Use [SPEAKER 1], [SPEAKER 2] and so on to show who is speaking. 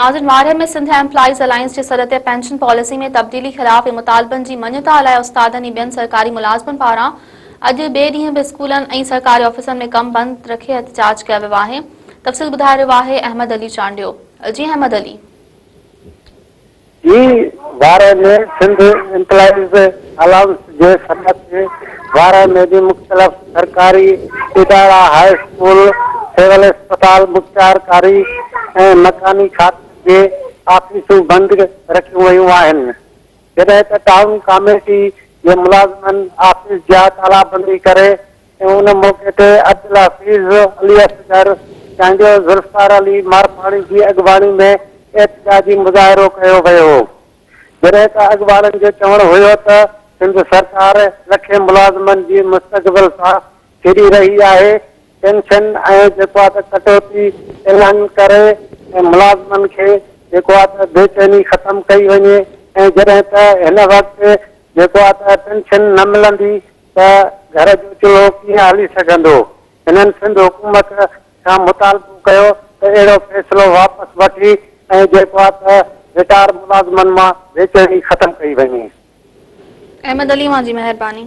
[SPEAKER 1] ناظرين Warah ۾ Sindh employees alliance جي سڏ تي پينشن پاليسي ۾ تبديلي خلاف ۽ مطالبن جي مڃتا لاء استادن ۽ ٻين سرڪاري ملازمن پاران اڄ ٻئي ڏينهن به اسڪولن ۽ سرڪاري آفيسن ۾ ڪم بند رکي احتجاج ڪيو ويو آهي تفصيل ٻڌائي رهيو آهي احمد علي چانڊيو جي احمد علي.
[SPEAKER 2] جي وارهه ۾ سنڌ ايمپلائيز الائنس جي سڏ تي وارهه ۾ به مختلف سرڪاري ادارا، هاء اسڪول، سول اسپتال، مختيارڪاري ۽ مڪاني کاتن جي آفيسون بند رکيون ويون آهن، جڏهن ته ٽائون ڪاميٽي جي ملازمن آفيس جا تالابندي ڪري ۽ ان موقعي تي عبدالحفيظ، علي اصغر چانڊيو، ذوالفقار علي مارفاڻي جي اڳواڻي ۾ احتجاجي مظاهرو ڪيو ويو. جڏهن ته اڳواڻن جو چوڻ هيو ته سنڌ سرڪار لکين ملازمن جي مستقبل سان کيڏي رهي آهي، پينشن ۽ جيڪو آهي ته ڪٽوتي اعلان ڪري ۽ ملازمن کي جيڪو آهي ته بيچيني ختم ڪئي وڃي ۽ جڏهن ته هن وقت جيڪو آهي ته پينشن نه ملندي ته گهر جو چلهو ڪيئن هلي سگهندو؟ هنن سنڌ حڪومت کان مطالبو ڪيو ته اهڙو فيصلو واپس وٺي ۽ جيڪو آهي ته رٽائر ملازمن مان بيچيني ختم ڪئي وڃي.
[SPEAKER 1] احمد علي اوهان جي مهرباني.